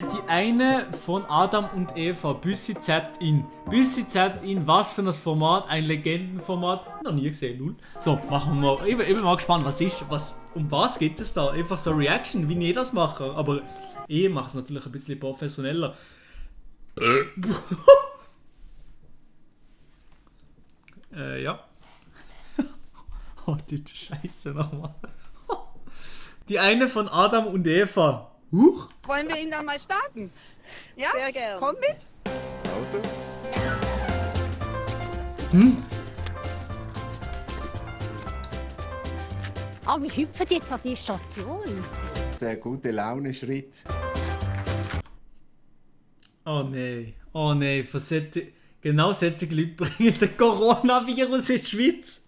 Die eine von Adam und Eva, Büssi zappt ihn. Büssi zappt ihn, was für ein Format, ein Legendenformat. Noch nie gesehen, null. So, machen wir mal. Ich bin mal gespannt, um was geht es da? Einfach so Reaction, wie ich das mache. Aber ich mache es natürlich ein bisschen professioneller. Ja. Oh, die Scheiße nochmal. Die eine von Adam und Eva. Huch. Wollen wir ihn dann mal starten? Ja? Sehr gerne. Komm mit. Pause. Ah, wir hüpfen jetzt an die Station. Der gute Laune-Schritt. Oh nein, genau solche Leute bringen den Coronavirus in die Schweiz.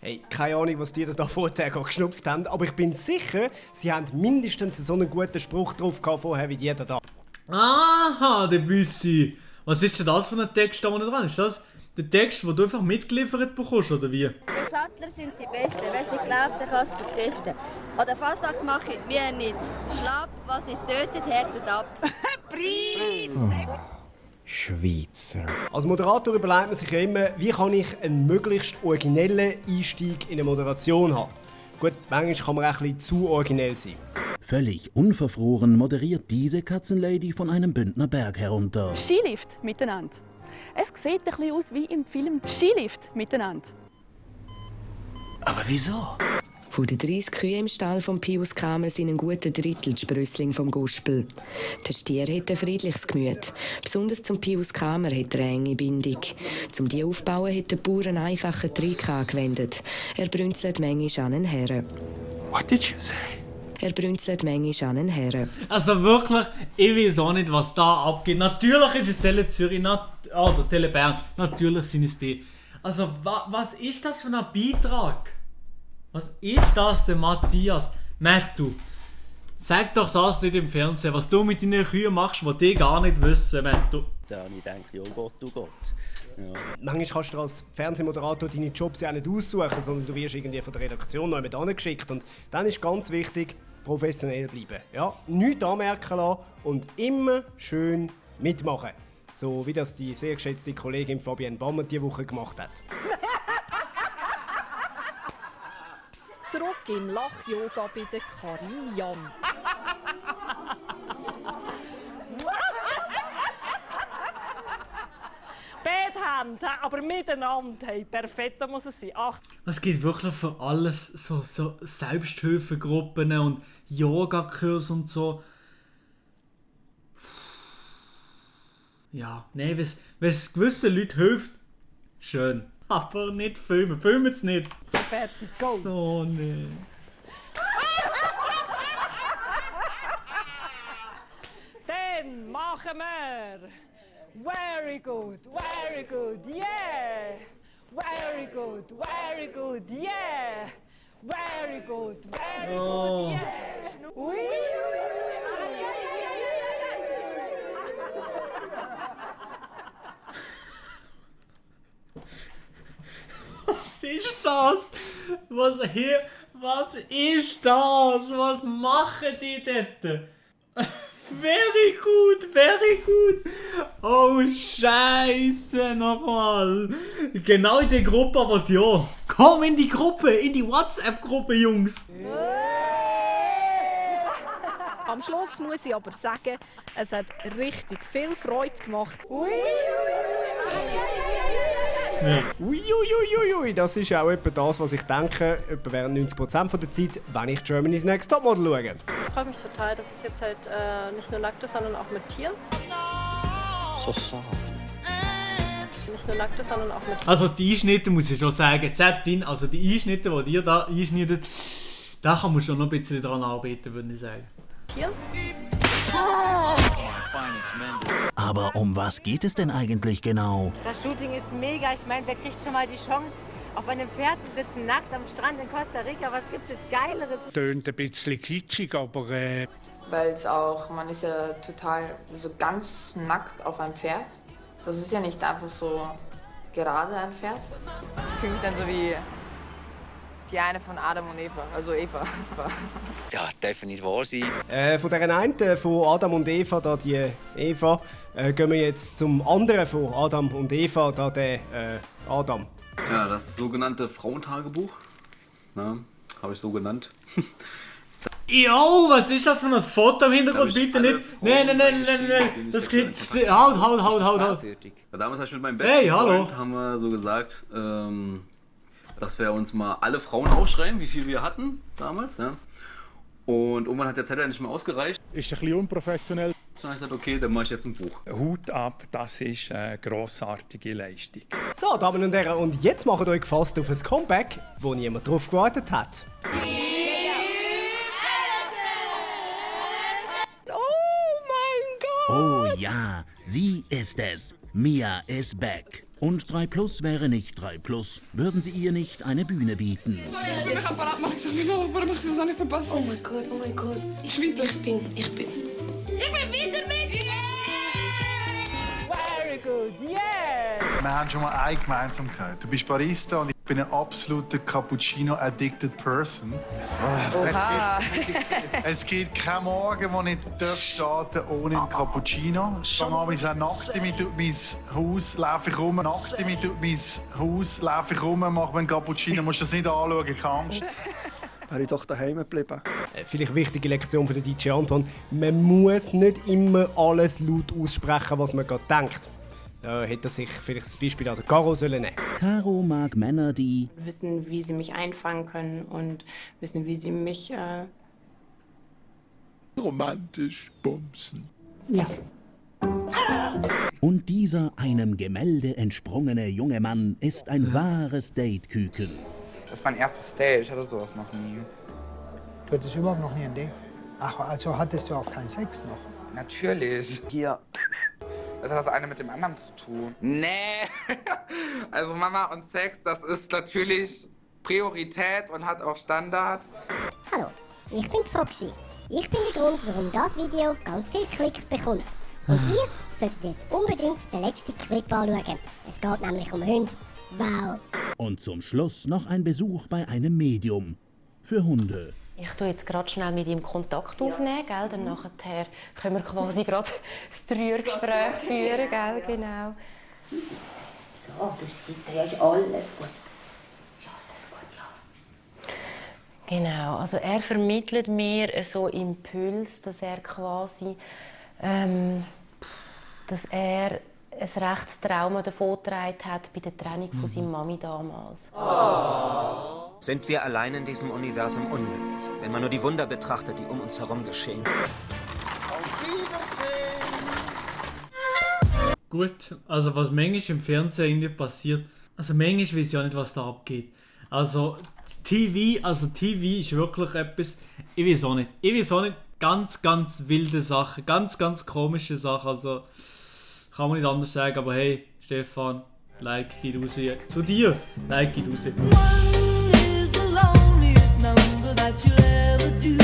Hey, keine Ahnung, was die da vorher geschnupft haben, aber ich bin sicher, sie haben mindestens so einen guten Spruch drauf gehabt vorher wie die da. Aha, der Büssi. Was ist denn das für ein Text da unten dran? Ist das der Text, den du einfach mitgeliefert bekommst, oder wie? Die Sattler sind die Besten. Wer es nicht glaubt, der kann es vertesten. Oder Fasnacht mache ich wie nicht. Schlapp, was nicht tötet, härtet ab. Preis! Schweizer. Als Moderator überlegt man sich ja immer, wie kann ich einen möglichst originellen Einstieg in eine Moderation haben. Gut, manchmal kann man auch ein bisschen zu originell sein. Völlig unverfroren moderiert diese Katzenlady von einem Bündner Berg herunter. Skilift miteinander. Es sieht ein bisschen aus wie im Film Skilift miteinander. Aber wieso? Von den 30 Kühen im Stall von Pius Kramer sind ein guter Drittel Sprössling vom Guspel. Der Stier hat ein friedliches Gemüt. Besonders zum Pius Kramer hat er eine enge Bindung. Zum die aufbauen hat der Bauer einen einfachen Trick angewendet. Er brünzelt manchmal an einen Herren. What did you say? Er brünzelt manchmal an einen Herren. Also wirklich, ich weiß auch nicht, was da abgeht. Natürlich ist es Tele Zürich, oder Tele Bern. Natürlich sind es die. Also, was ist das für ein Beitrag? Was ist das, der Matthias? Mattu, sag doch das nicht im Fernsehen, was du mit deinen Kühen machst, die die gar nicht wissen, Mattu. Da habe ich gedacht, oh Gott, oh Gott. Ja. Manchmal kannst du als Fernsehmoderator deine Jobs ja auch nicht aussuchen, sondern du wirst irgendwie von der Redaktion noch jemand angeschickt. Und dann ist ganz wichtig, professionell bleiben. Ja, nichts anmerken lassen und immer schön mitmachen. So wie das die sehr geschätzte Kollegin Fabienne Bammer diese Woche gemacht hat. Zurück im Lach-Yoga bei der Karin Jan. Beide Hände, aber miteinander. Hey, perfekt muss es sein. Ach. Es gibt wirklich für alles so Selbsthilfegruppen und Yoga-Kurse und so. Ja, nee, wenn es gewissen Leuten hilft, schön. Aber nicht filmen. Filmen es nicht. Fertig, go. Oh nee. Dann machen wir. Very good, yeah. Very good, yeah. Very good, yeah. Ui. Was ist das? Was ist das? Was machen die dort? Very gut. Oh Scheiße, nochmal. Genau in die Gruppe, aber ja. Komm in die Gruppe, in die WhatsApp-Gruppe, Jungs. Am Schluss muss ich aber sagen, es hat richtig viel Freude gemacht. Uiuiuiui, das ist auch etwa das, was ich denke, etwa während 90% der Zeit, wenn ich Germany's Next Topmodel schaue. Ich freue mich total, dass es jetzt halt nicht nur nackt ist, sondern auch mit Tieren. So soft. Nicht nur nackt ist, sondern auch mit Tieren. Also die Einschnitte muss ich schon sagen, Zeptin, also die Einschnitte, die ihr da einschneidet, da kann man schon noch ein bisschen dran arbeiten, würde ich sagen. Tieren? Aber um was geht es denn eigentlich genau? Das Shooting ist mega. Ich meine, wer kriegt schon mal die Chance, auf einem Pferd zu sitzen, nackt am Strand in Costa Rica? Was gibt es Geileres? Tönt ein bisschen kitschig, aber... Weil es auch, man ist ja total so ganz nackt auf einem Pferd. Das ist ja nicht einfach so gerade entfernt. Ich fühle mich dann so wie die eine von Adam und Eva, also Eva. Ja, darf nicht wahr sein. Von der einen, von Adam und Eva, da die Eva, gehen wir jetzt zum anderen von Adam und Eva, da der Adam. Ja, das sogenannte Frauentagebuch, habe ich so genannt. Jo, was ist das für ein Foto im Hintergrund? Bitte nicht. Nein. Das geht. Halt. Ja, damals habe ich mit meinem besten Freund haben wir so gesagt, dass wir uns mal alle Frauen aufschreiben, wie viel wir hatten damals. Ja. Und irgendwann hat der Zettel nicht mehr ausgereicht. Ist ein bisschen unprofessionell. Dann habe ich gesagt, okay, dann mache ich jetzt ein Buch. Hut ab, das ist eine grossartige Leistung. So, Damen und Herren, und jetzt macht euch gefasst auf ein Comeback, wo niemand drauf gewartet hat. Oh ja, sie ist es. Mia is back. Und 3+ wäre nicht 3+, würden sie ihr nicht eine Bühne bieten. Ich will mich apparat machen, ich will nicht verpassen. Oh mein Gott. Ich bin wieder mit! Very good, yes! Wir haben schon mal eine Gemeinsamkeit. Du bist Barista und ich bin ein absoluter Cappuccino-addicted Person. Es gibt keinen Morgen, wo ich starten darf ohne einen Cappuccino. Ich fange an, nackt mit mein Haus, laufe ich rum, mache mir einen Cappuccino. Du musst das nicht anschauen, keine Angst. Wäre ich doch daheim geblieben. Vielleicht wichtige Lektion von der DJ Anton. Man muss nicht immer alles laut aussprechen, was man gerade denkt. Da hätte er sich vielleicht das Beispiel an der Caro nehmen sollen. Caro mag Männer, die wissen, wie sie mich einfangen können und wissen, wie sie mich romantisch bumsen. Ja. Und dieser einem Gemälde entsprungene junge Mann ist ein wahres Date-Küken. Das ist mein erstes Date, ich hatte sowas noch nie. Du hattest überhaupt noch nie ein Date? Ach, also hattest du auch keinen Sex noch? Natürlich. Hier. Das hat das eine mit dem anderen zu tun. Nee. Also Mama und Sex, das ist natürlich Priorität und hat auch Standard. Hallo, ich bin Foxy. Ich bin der Grund, warum das Video ganz viele Klicks bekommt. Und ihr solltet jetzt unbedingt den letzten Clip anschauen. Es geht nämlich um Hunde. Wow. Und zum Schluss noch ein Besuch bei einem Medium. Für Hunde. Ich tue jetzt gerade schnell mit ihm Kontakt aufnehmen, gell? Dann nachher können wir quasi gerade das Dreiergespräch führen, gell? Genau. So, du siehst ja, ist alles gut. Genau, also er vermittelt mir so Impuls, dass er quasi, dass er ein rechtes Trauma davongetragen hat bei der Trennung von seiner Mami damals. Oh. Sind wir allein in diesem Universum unmöglich, wenn man nur die Wunder betrachtet, die um uns herum geschehen. Gut, also was manchmal im Fernsehen irgendwie passiert, also manchmal weiß ich auch nicht, was da abgeht. Also TV ist wirklich etwas, ich weiß auch nicht, ganz wilde Sachen, ganz komische Sachen, also kann man nicht anders sagen, aber hey, Stefan, Like geht raus zu dir, Like geht raus. That you'll ever do.